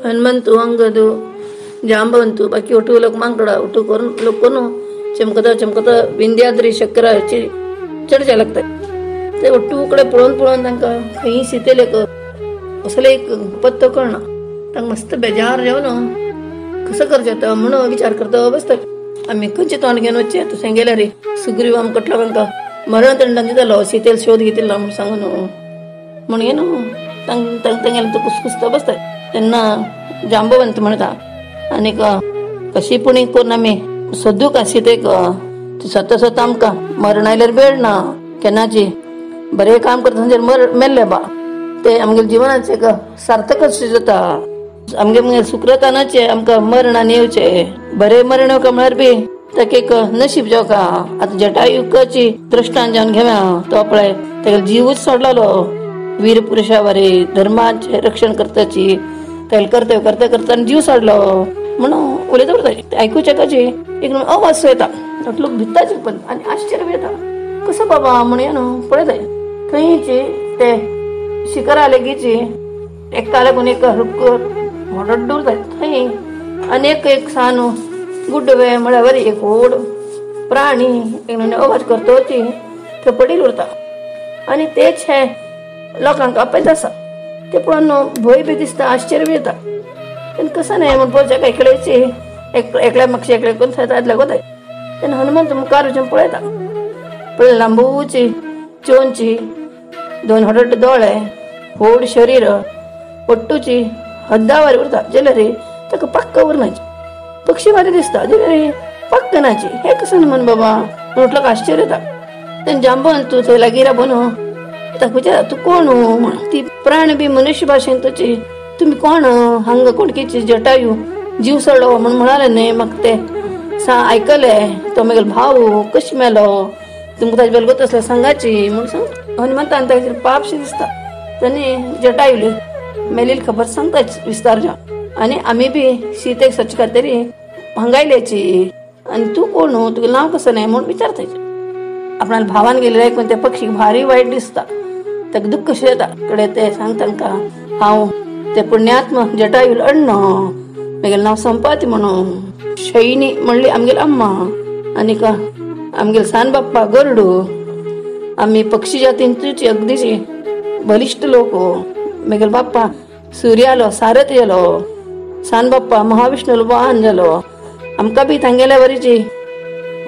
हनुमंतु अंगदु जांबवंतु बाकी ಒಟ್ಟು लोक मांकडा ಒಟ್ಟು करून लोक कोण चमकता चमकता विंध्याद्री शक्कराची चडच्या लागता ते ಒಟ್ಟು कडे पळोवन पळोवन तांकां खंय सीतेले असले एक पत्तो कळना तांकां मस्त बेजार जावन कसं करचें तो म्हणून विचार करता बसता. आमी खंयचें तोंड घेवन वचचें तशें गेल्यार रे सुग्रीव आमकां कटलो तांकां मरण दंडान दितालो सीतेल शोध घेतिल्लो म्हूण सांगून म्हणून न्हू तांगेलें तो कुसकुसता बसता. तेन्ना जांबवंत म्हणटा आनीक कशी पुणी करून आमी सोदूंक सीतेक स्वता स्वता आमकां मरण आयल्यार वेळ ना केन्नाची बरें काम करता थंयसर मेल्लें बा ते आमगेले जिवनाचें एक सार्थक अशें जाता. आमगे मगे सुक्रतानाचें आमकां मरणान येवचें बरें मरण येवका म्हळ्यार बी ताका एक नशीब जावका. आतां जटायुकाची दृश्टान जावन घेवया तो पळय तागेलो जीवूच सोडलेलो वीर पुरुषा वरी धर्माचें रक्षण करताची तागेलें कर्तव्य करता करता जीव सोडलो म्हणून उलयता उरता आयकुच्या काची एक अवाज येता लोक भिताचे पण आनी आश्चर्य येता कसो बाबा म्हणून न्हू पळयता थंयची ते शिखरा लेगीची एकता लागून एक रुख व्हडलो उरता थंय आनी एक सान गुड्डवे म्हळ्यार एक व्हड प्राणी एक अवाज करता ती थंय पडील उरता आनी तेच हे लोकांक आपयत आसा ते पळोवन भंय बी दिसता आश्चर्य बी येता. तेन्ना कसं न्हय म्हण पळोवच्या एकल्याची एकल्या मागशी एकल्या करून थंय लागता. तेन्ना हनुमंत मुखार वचून पळयता पळय लांबूची चोंची दोन हडट दोळे व्हड शरीर पट्टूची हद्दावारी उरता जाल्यार रे ताका पाक्क उरनाची पक्षी वारी दिसता जाल्यार रे पाक्क नाची हे कसं म्हण बाबा म्हटलं आश्चर्य येता. तेन्ना जांबवंत तूं थंय लागीं राबून ताका विचारता तूं कोण म्हण ती प्राणी बी मनुष्य भाशेन तुजी तुमी कोण हांगा कोणकीची जटायू जीव सोडलो म्हण म्हणाले न्हय म्हाका ते सा आयकलें तो मागीर भाव कशें मेलो तुमकां ताजे बेलगोत आसलें सांगाची म्हूण सांग. हनुमंतान ताचेर पापशें दिसता ताणें जटायुली मेलेली खबर सांगता विस्तार जावन आनी आमी बी सीतेक सच खातीर हांगायल्याची आनी तूं कोण तुगेलें नांव कसं न्हय म्हूण विचारता. आपणाल्या भावान गेल्ले आयकून त्या पक्षीक भारी वायट दिसता ताका दुख्ख कशें येता कडे ते सांग तांकां हांव ते पुण्यात्म जटायूल अण्ण मागीर नांव संपाती म्हणून शैनी म्हणली आमगेली अम्मा आनीक आमगेले सान बाप्पा गरडू आमी पक्षी जातीन तुजी अगदीची बलिश्ट लोक मागीर बाप्पा सूर्यालो सारथ जालो सान बाप्पा महाविष्णूलो वाहन जालो आमकां बी तांगेल्या वरीची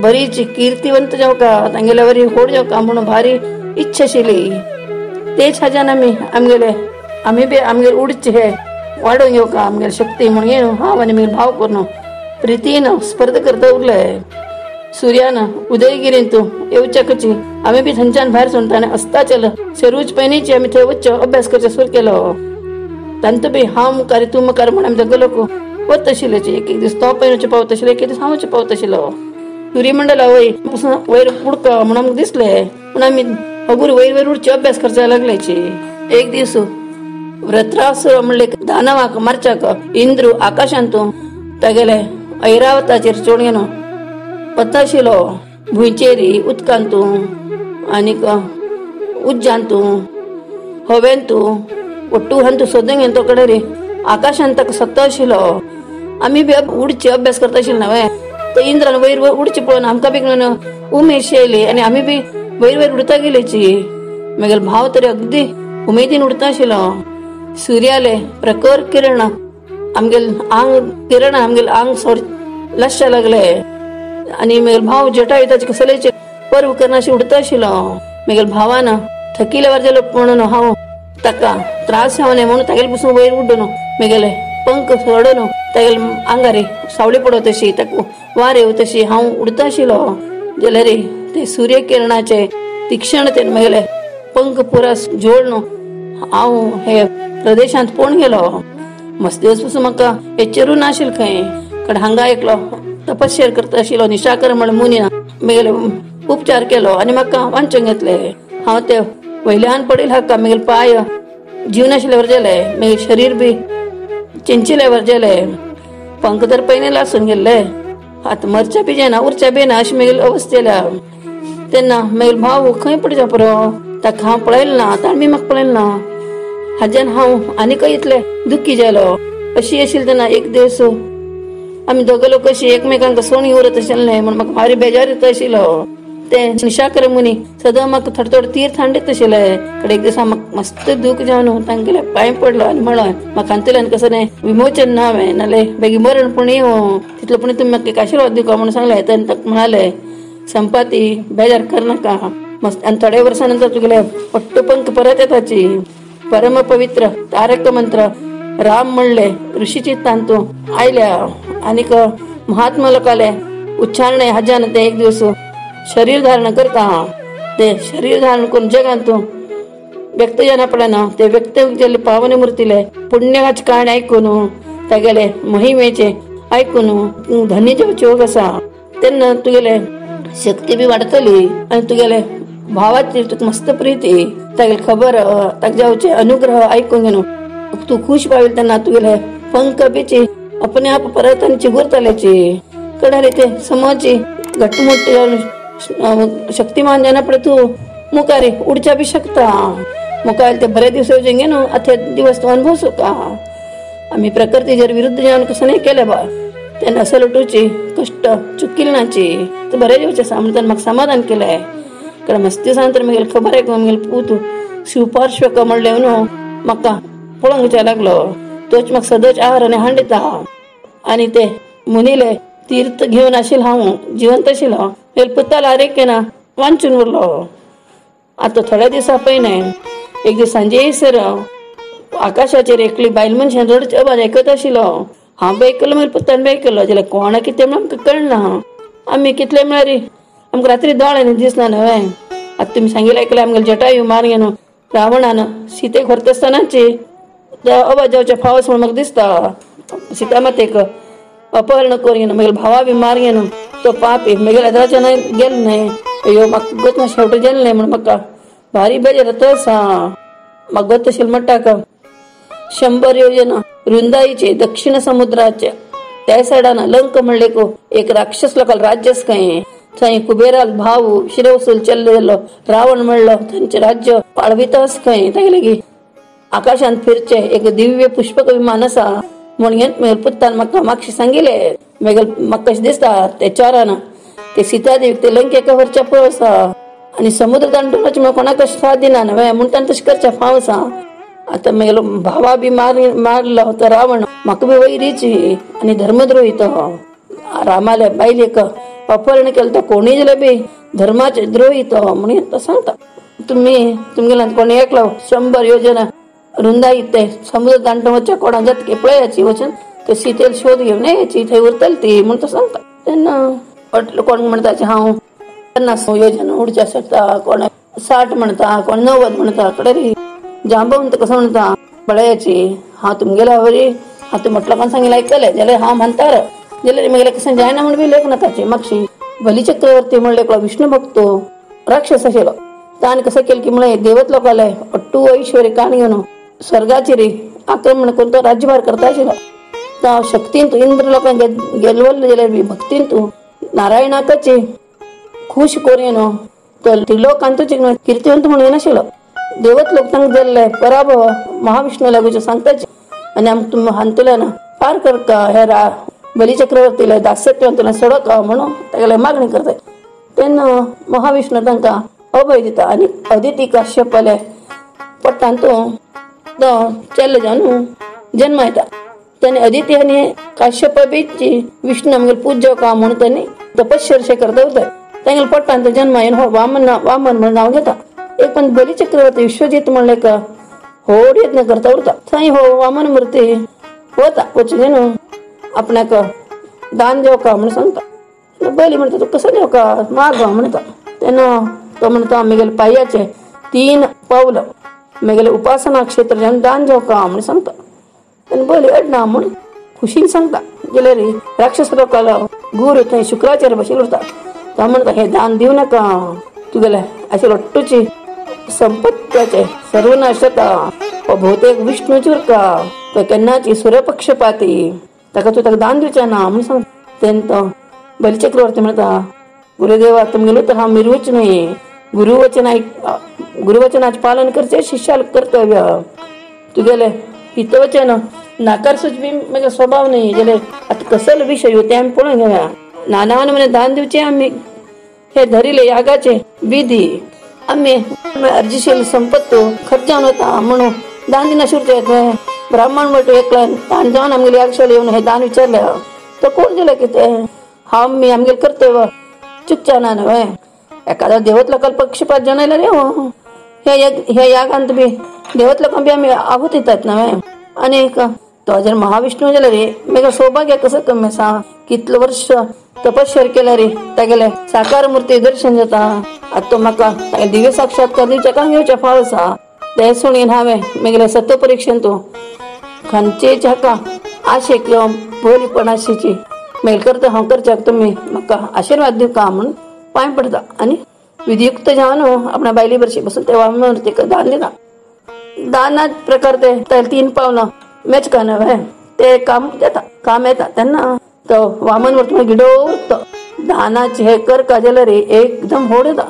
बरीची कीर्तिवंत जावका तांगेल्या वरी व्हड जावका म्हणून भारी इच्छा आशिल्ली तेच हाज्यान आमी आमगेले आमी बी आमगेले उडचे हे वाडोवन घेवका आमगेले शक्ती म्हणून हांव आनी मागीर भाव करून प्रितीन स्पर्धा करता उरले. सूर्यान उदयगिरीन तूं येवच्या कची आमी बी थंयच्यान भायर सरता आनी अस्ताचल सरूच पयलींची आमी थंय वचचो अभ्यास करचो सुरू केलो. तांतू बी हांव मुखार तूं मुखार म्हूण आमी दोग लोक वत आशिल्ल्याची एक एक दीस तो पयलींचे पावत आशिल्लो एक एक दीस हांव पावत आशिल्लो. सूर्यमंडला वयर पसून वयर उडका म्हणून आमकां दिसलें पूण आमी हगूर वयर वयर उडचे अभ्यास करच्या लागल्याची. एक दीस व्रत्रासुर म्हणले दानवाक मारच्याक इंद्र आकाशांतू तागेले ऐरावताचेर चोड घेवन वता आशिल्लो भुंयचेरी उदकांतू आनीक उज्जांतू हवेंतू ಒಟ್ಟು हंतू सोदून घेवन तो कडे रे आकाशांत ताका सत्ता आशिल्लो. आमी बी उडचे अभ्यास करता आशिल्ले न्हय तो इंद्रान वयर वयर उडचे पळोवन आमकां बी उमेद येयली आनी आमी बी वयर वयर उडता गेल्याची. मागीर भाव तरी अगदी उमेदीन उडता आशिल्लो. सूर्याले प्रखर किरण आमगेले आंग किरण आमगेले आंग सोड लसच्या लागले आनी मागीर भाव जटायू ताचे कसलेचे पर्व करनाशी उडता आशिल्लो. मागीर भावान थकिल्यावर जालो म्हणून हांव ताका त्रास जावं न्हय म्हणून तागेले पसून वयर उड्डून मागेले पंख सोडून तागेले आंगार सावळी पडत तशी ताका वार येव तशी हांव उडता आशिल्लो. जाल्यार ते सूर्य किरणाचे तीक्ष्णतेन मागेले पंख पुरा जोडून हांव हे प्रदेशांत पळोवन गेलो. मस्त दिवस पसून म्हाका एचेरू नाशिल्लें खंय कारण हांगा एकलो तपश्चर्या करता आशिल्लो निशाकर म्हण मुनी मागेले उपचार केलो आनी म्हाका वांचूंक घेतले. हांव ते वयल्यान पडिल्ले हाका मागीर पांय जीव नाशिल्ल्यावर जाले मागीर शरीर बी चिंचिल्यावर जाले पंख तर पयलीं लासून गेल्ले आतां मरच्या बी जायना उरच्या बी ना अशी मागीर अवस्था जाल्या. तेन्ना मागीर भाव खंय पडच्या पुरो ताका हांव पळयलें ना ताणें बी म्हाका पळयलें ना हाज्यान हांव आनीकय इतले दुखी जालो. अशी आशिल्ली तेन्ना एक दिवस आमी दोग लोक अशी एकमेकांक सोणी उरत आशिल्ले म्हण म्हाका भारी बेजार येता आशिल्लो. ते निशाकर मुनी सदां म्हाका थोडे थोडे तीर्थ हांडीत आशिल्ले. कडे एक दिसा म्हाका मस्त दूख जावन तांगेले पांय पडलो आनी म्हणलें म्हाका हातूंतल्यान कसो न्ही विमोचन ना हांवें नाल्यार बेगीन मरण पूण येवं तितलो पूण तुमी म्हाका एक आशिर्वाद दिवका म्हणून सांगलें. तेन्ना ताका म्हणाले संपाती बेजार करनाका मस्त आनी थोड्या वर्सां नंतर तुगेले पट्टुपंक परत येताची. परम पवित्र तारक मंत्र राम म्हणले ऋषीची तांतू आयल्या आनीक महात्मा लोकाले उच्चारणे हाज्यान ते एक दिवस शरीर धारण करता. ते शरीर धारण करून जगांत व्यक्त जाना पडना ते व्यक्त जाल्ले पावन मूर्तीले पुण्याचे काण आयकून तागेले महिमेचे आयकून धन्य जावचे योग आसा. तेन्ना तुगेले शक्ती बी वाडटली आनी तुगेले भावाची तुका मस्त प्रिती तागेले खबर ताका जावचे अनुग्रह आयकून घेवन तूं खुश पाविल तेन्ना तुगेले पंख बीची अपने आप परत आनी चिगुरतल्याची कडाले ते समाजी घटमुट जावन शक्तिमान जाना पडे तूं मुखार उडच्या बी शकता. मुखार ते बरे दिवस येवचे न्हू आतां दिवस तूं अनुभव सुका. आमी प्रकृती जर विरुद्ध जावन कसं नाही केलें बा तेन्ना असं लुटूची कश्ट चुकिलनाची ते बरे दिवचे आसा म्हणून म्हाका समाधान केलें. कारण मस्त दिसा नंतर म्हगेली खबर आयकून म्हगेले पूत शिवपार्श्वक म्हणलें न्हू म्हाका पळोवंक लागलो. तोच म्हाका सदोच आहार आनी हांडिता आनी ते मुनीले तीर्थ घेवन आशिल्लो हांव जिवंत आशिल्लो. म्हगेले पुताल आरेक ना वांचून उरलो. आतां थोड्या दिसां पयलें एक दीस सांजे सर आकाशाचेर एकली बायल मनशान रडचे आवाज आयकत आशिल्लो. हांव बी आयकलो म्हगेल्या पुतान बी आयकलो. जाल्यार कोणाक कितें म्हणून आमकां कळना. आमी कितले म्हळ्यार आमकां रात्री दोळ्यांनी दिसना न्हय. आतां तुमी सांगिल्लें आयकलें आमगेले जटायू मार घेवन रावणान सीतेक व्हरता आसतनाची आवाज जावचे फावस म्हणून म्हाका दिसता. सीता मातेक अपहरण करून घेवन म्हगेले भावा बी मार घेवन तो पापी म्हगेल्या एदराच्यान गेलो न्हय अयो म्हाका गत शेवट गेलें न्हय म्हणून म्हाका भारी बेजार येता आसा. म्हाका गत आशिल्लें म्हणटा 100 योजना रुंदाईचे दक्षिण समुद्राचे त्या सायडान लंक म्हणले एक राक्षस लोकांक राज्यच खंय थंय कुबेराल भाव शिरवसूल चल्लो जालो रावण म्हणलो थंयचें राज्य पाळविताच खंय तागेले आकाशांत फिरचे एक दिव्य पुष्पक विमान आसा म्हणून म्हगेल्या पुतान म्हाका मातशें सांगिल्लें. म्हगेले म्हाका कशें दिसता ते चारान ते सीतादेवीक ते लंकेक व्हरच्या पळय आसा आनी समुद्र दांडून म्हणून कोणाक कशें साथ दिना न्हय म्हूण ताणें तशें करचें फाव आसा. आतां म्हगेलो भावा बी मारलो तो रावण म्हाका बी वैरीची आनी धर्मद्रोही तो रामाले बायलेक अपहरण केलें तो कोणूय जाल्यार बी धर्माचे द्रोही तो म्हणून तो सांगता. तुमी तुमगेल्यान कोणी एकलो 100 योजना रुंदाई ते समुद्र दांडून वचच्या कोणा जातकी पळयाची वचून ते सीतेल शोध घेवन याची थंय उरतली ती म्हूण तो सांगता. तेन्ना कोण म्हणटा हांव 50 योजना उडच्या शकता, कोण 60 म्हणटा, कोण 90 म्हणटा. कडे जांबवंत कसं म्हणटा पळयाची हांव तुमगेल्या वरी हांव तूं म्हटलं कोण सांगिल्लें आयकलें जाल्यार हांव म्हणटार जाल्यार म्हगेलें कसं जायना म्हूण बी लेखना ताची. मातशी बली चक्रवर्ती म्हणले एकलो विष्णू भक्तो राक्षस आशिल्लो ताणें कसं केलें की म्हणलें देवत लोकांले अट्टू ऐश्वर्य काण घेवन स्वर्गाचेर आक्रमण करून तो राज्यभार करता आशिल्लो. तो शक्तीन तूं इंद्र लोकांक गेलवल्लो जाल्यार बी भक्तीन तूं नारायणाकच खुश करून न्हू तो त्रिलोकांतूच कीर्तिवंत म्हणून येनाशिल्लो. देवत लोक तांकां जाल्ले पराभव महाविष्णू लागूचे सांगताचे आनी आमकां तुमी हातूंतल्यान पार करका हे बली चक्रवर्तीले दासत्वांतल्यान सोडका म्हणून तागेले मागणी करता. तेन्ना महाविष्णू तांकां अभय दिता आनी अदिती काश्यपाले पोटांत तो चेल्लो जावन जन्म येता. तेन्ना अदिती आनी काश्यप बीची विष्णू आमगेले पूज का म्हणून तांणी तपश्चर्या करता उरता. तांगेले पोटांत जन्म येवन हो वामन वामन म्हणून नांव घेता. एक पण बली चक्रवर्ती विश्वजीत म्हणले का होड यत्न करता उरता. थंय हो वामन मूर्ती वता वचून न्हू आपणाक दान देवका म्हणून सांगता. बली म्हणटा तूं कसो देवका माग म्हणटा. तेन्ना तो म्हणटा म्हगेले पांयाचे 3 पावल म्हगेले उपासना क्षेत्र जावन दान देवका म्हणून सांगता. तेन्ना बली अडना म्हूण खुशीन सांगता. जाल्यार राक्षस लोकालो गुरू थंय शुक्राचार्य भशेन उरता. तो म्हणटा हे दान दिवं नाका तुगेले अशें लोट्टूची संपत्त्याचे सर्वनाश जाता. हो भोवतेक विष्णूची उरता तो केन्नाची सुरपक्षपाती ताका तूं ताका दान दिवचें ना म्हणून सांग. तेन्ना तो बली चक्रवर्ती म्हणटा गुरुदेवा तुमगेलो तर हांव मिरवूच न्हय. गुरुवचनाचें पालन करचें शिष्याल कर्तव्य. तुगेलें हितवचन नाकार सुच बी म्हजो स्वभाव नाही. जाल्यार आतां कसलो विशय ते आमी पळोवन घेवया. नाना नमुने दान दिवचे आमी हे धरिले यागाचे विधी आमी अर्जीशील संपत्तो खर्च जावन वता म्हणून दान दिना सुरचे. ब्राह्मण म्हणतो एकल्यान दान जावन आमगेले यागशाले येवन हे दान विचारले तो कोण दिलं कितें हांव मी आमगेले कर्तव्य चुकच्या ना न्हय. एखादा देवत लोकांक पक्षपात जनयला रे हो हे यागांत बी देवत लोकांक बी आमी आहूत दितात न्हय. आनी तो जर महाविष्णू जाल्यार रे मेगा सौभाग्य कसं कमी आसा. कितलो वर्ष तपश्चर्या केल्या रे तागेले साकार मूर्ती दर्शन जाता. आतां तो म्हाका दिव्य साक्षात्कार दिवच्या का घेवच्या फाव आसा. ते सुणीन हांवें मेगेले सत्य परिक्षेन तो खंयचेच हाका आशेक किंवा बोलीपण आशेची मेल करता हांव करच्याक तुमी म्हाका आशिर्वाद दिवका म्हूण पांय पडता. आनी विधियुक्त जावन आपणा बायले भरशी बसून ते वामन दान दिता. दानात प्रकार ते 3 पावलां मेचका न्हय ते काम येता काम येता तेन्ना तो वामन मूर्ती गिडो उरता. दानाचे हे कर का जाल्यार रे एकदम होड येता.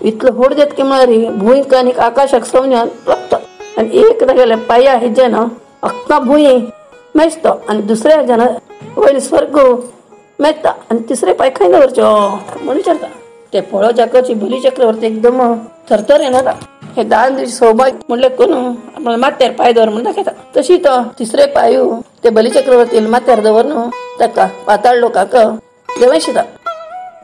इतलो होड जाता की म्हळ्यार रे भूंय आनी आकाशाक संज्ञान लागता. आनी एक तागेले पांया हेजें ना अख्खा भूंय मेजता आनी दुसऱ्या हेज्यान वयले स्वर्ग मेजता आनी तिसरे पांय खंय दवरचो म्हूण विचारता. ते पळोवच्याकच बली चक्रवर्ती एकदम थरथर येना. हे दान दिवचे सौभाग्य म्हणल्यार कोण आपल्या माथ्यार पांय दवर म्हूण दाखयता. तशी तो तिसरे पांयू ते बली चक्रवर्ती माथ्यार दवर न्हू ताका पाताळ लोकांक देवशिता.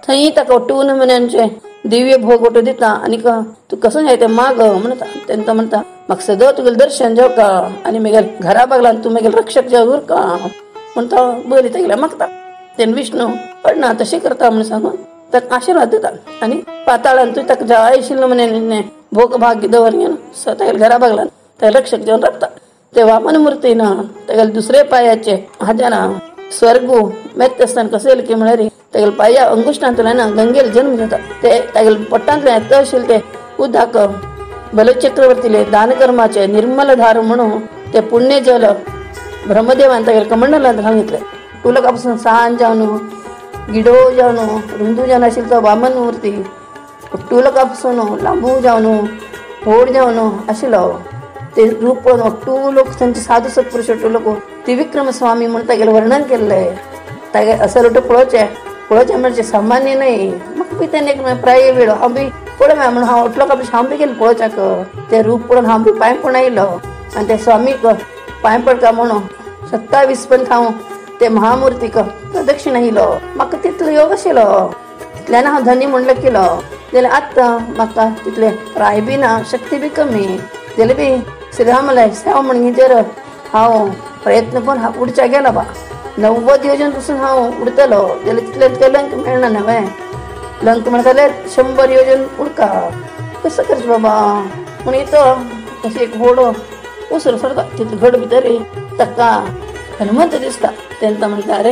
थंय ताका ओटून म्हन्यांचे दिव्य भोग ओटू दिता आनी तूं कसो जाय तें माग म्हणटा. तेन्ना तो म्हणटा म्हाका सदां तुगेलें दर्शन जावका आनी म्हगेल्या घरा बागलान तूं म्हगेलो रक्षक जावन उरका म्हूण तो बली तागेल्या मागता. तेन्ना विष्णू पडना तशें करता म्हूण सांगून ताका आशिर्वाद दिता आनी पाताळान तूं ताका जाय आशिल्लो म्हणे भोग भाग्य दवर घेवन तागेल्या घरा बागलान ताका रक्षक जावन रावता. ते वामन मूर्ती ना तागेले दुसरे पांयाचे हाज्याना स्वर्ग मेत्त आसतना कशें येयलें की म्हळ्यार तागेले पांया अंगुश्टांतल्यान गंगेल जन्म जाता. ते तागेले पोटांतल्यान येता आशिल्लें ते उदक बलचक्रवर्तीले दानकर्माचे निर्मल धार म्हणून ते पुण्य जल ब्रह्मदेवान तागेले कमंडलांत घालून घेतले. उलका पासून सान जावन गिडो जावन रुंदू जावन आशिल्लो तो वामन मूर्ती टुलका पासून लांबू जावन होड जावन आशिल्लो ते रूप पळोवन टू लोक थंयचे साधू सत्पुरुष टू लोक त्रिविक्रम स्वामी म्हूण तागेलें वर्णन केल्लें. तागे असो लोटो पळोवचें पळोवचें म्हणजे सामान्य न्हय. म्हाका बी तेन्ना एक प्राय वेळ हांव बी पळोवया म्हणून हांव उठलो का हांव बी गेलो पळोवच्याक. ते रूप पळोवन हांव बी पांय पडून आयलो आनी ते स्वामीक पांय पडका म्हणून 27 पर्यंत हांव ते महामूर्तीक प्रदक्षिणा येयलो. म्हाका तितलो योग आशिल्लो तितल्यान हांव धनी म्हणलें केलो. जाल्यार आतां म्हाका तितलें प्राय बी ना शक्ती बी कमी जाल्यार बी श्रीरामाले सेवा म्हणून जर हांव प्रयत्न करून हांव उडच्या गेलो बा 90 योजन पासून हांव उडतलो जाल्यार तितलें तुका लंक मेळना न्हय. लंक म्हणटा जाल्यार 100 योजन उडका कसो करचें बाबा म्हूण येतो तशी एक होडो उसरो सरता तितलो घड भितर ताका हनुमंत दिसता. तेन्ना म्हणटा अरे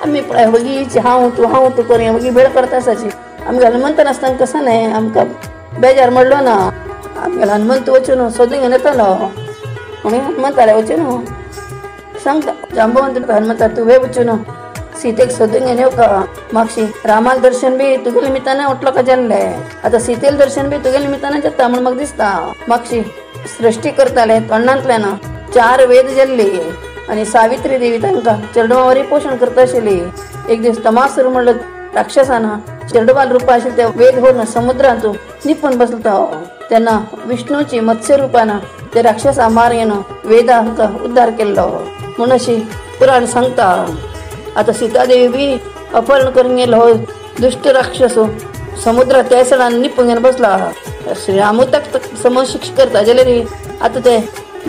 आमी पळय वगीच हांव तूं करूया वगी वेळ करता आसाची. आमगे हनुमंत नासतना कसो न्हय आमकां बेजार म्हणलो ना. आमगेलो हनुमंत वचून सोदून घेवन येतलो म्हणून हनुमंताले वचून सांगता. जांबवंत हनुमंता तूं वे वचून सीतेक सोदून घेवन येवका. मागशी रामाक दर्शन बी तुगेले निमित्तान उठलो का जाल्लें आतां सीतेल दर्शन बी तुगेले निमित्तान जाता म्हूण म्हाका दिसता. मागशी सृश्टी करताले तोंडांतल्यान 4 वेद जाल्ली आनी सावित्री देवी तांकां चेडवावरी पोशण करता आशिल्ली. एक दीस तमासूर म्हणलो राक्षसान चेडवाल रुपा आशिल्ले ते वेद होवन समुद्रांत निपून बसलो तो. तेन्ना विष्णूची मत्स्य रुपान ते राक्षसा मार येवन वेदांक उद्धार केल्लो म्हूण अशी पुराण सांगता. आतां सीतादेवी बी अपहरण करून गेलो हो दुश्ट राक्षस समुद्रात त्या सणान निपून घेवन बसला. श्रीरामू ताका समशिक्ष करता जाल्यार आतां ते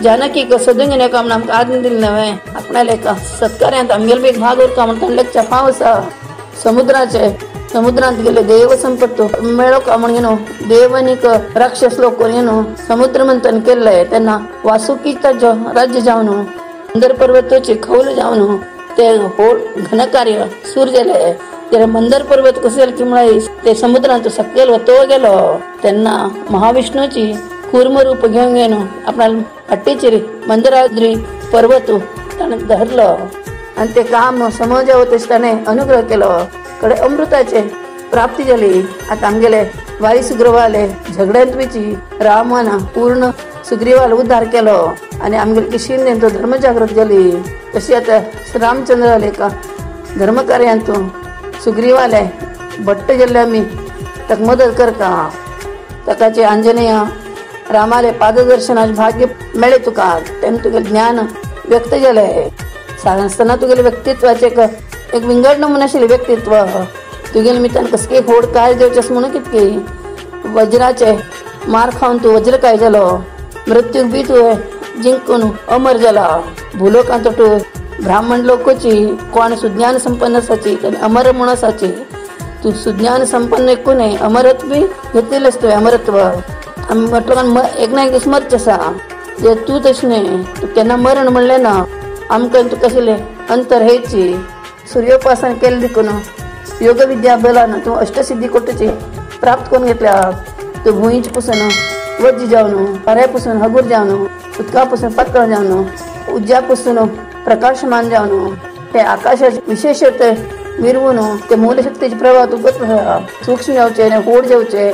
जानकी सोदून घेवन येवका म्हूण आमकां आज्ञा दिली न्हय. आपणाले एका सत्कार्यांत आमगेलो बी एक भाग उरका म्हूण ताणें लेगच्या फाव आसा. समुद्राचे समुद्रांत गेले देव संपत्तो मेळो का म्हूण घेवन देव आनीक राक्षस लोक घेवन समुद्र मंथन केल्लें. तेन्ना वासुकीचा राज्य जावन मंदर पर्वताची खौल जावन ते होड घनकार्य सूर जाले. जाल्यार मंदर पर्वत कशें जालें की म्हळ्यार ते समुद्रांत सकयल वतो गेलो. तेन्ना महाविष्णूची कूर्म रूप घेवन घेवन आपणा हट्टीचेर मंदराद्री पर्वत ताणें धरलो आनी ते काम समजावं तशें ताणें अनुग्रह केलो. कडे अमृताचे प्राप्ती जाली. आतां आमगेले वाली सुग्रीवाले झगड्यांत विची रामान पूर्ण सुग्रीवाल उद्धार केलो आनी आमगेले किशिंदेन तो धर्म जागृत जाली. तशी आतां श्रीरामचंद्र आले का धर्मकार्यांतू सुग्रीवाले भट्ट जाल्ले आमी ताका मदत करता. ताकाचे आंजनेय रामाले पाददर्शनाचे भाग्य मेळ्ळें तुका, तेन्ना तुगेलें ज्ञान व्यक्त जालें. सांगतना तुगेलें व्यक्तित्वाचें एक विंगड नमुने आशिल्लें व्यक्तित्व. तुगेले निमित्तान कसली व्हड कार्य जावचें आसा म्हणून कितकी वज्राचे मार खावन तूं वज्र काय जालो, मृत्यूक बी तुवें जिंकून अमर जाला. भूलोकांत तूं ब्राह्मण लोकची कोण सुज्ञान संपन्न आसाची आनी अमर म्हूण आसाची. तूं सुज्ञान संपन्न एकूण अमरत्व बी घेतिल्लें तुवें अमरत्व. आमी म्हटलं एक ना एक दीस मरचें आसा, जे तूं तशें न्हय, तूं केन्ना मरण म्हणलें ना. आमकां तुका आशिल्लें अंतर हेची सुर्योपासन केलें देखून योगविद्या बलान तूं अष्टसिद्धी कोटची प्राप्त करून घेतल्या. तूं भुंयचे पसून वज्र जावन, पाऱ्या पसून हगूर जावन, उदका पसून पातळ जावन, उज्या पसून प्रकाशमान जावन, ते आकाशाचे विशेष ते मिरवून ते मूलशक्तीचे प्रभाव तूं गत आसा. सूक्ष्म जावचे आनी व्हड जावचे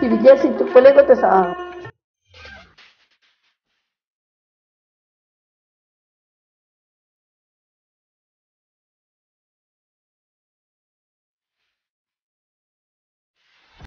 ही विद्यासिद्धी तूं पलयत आसा.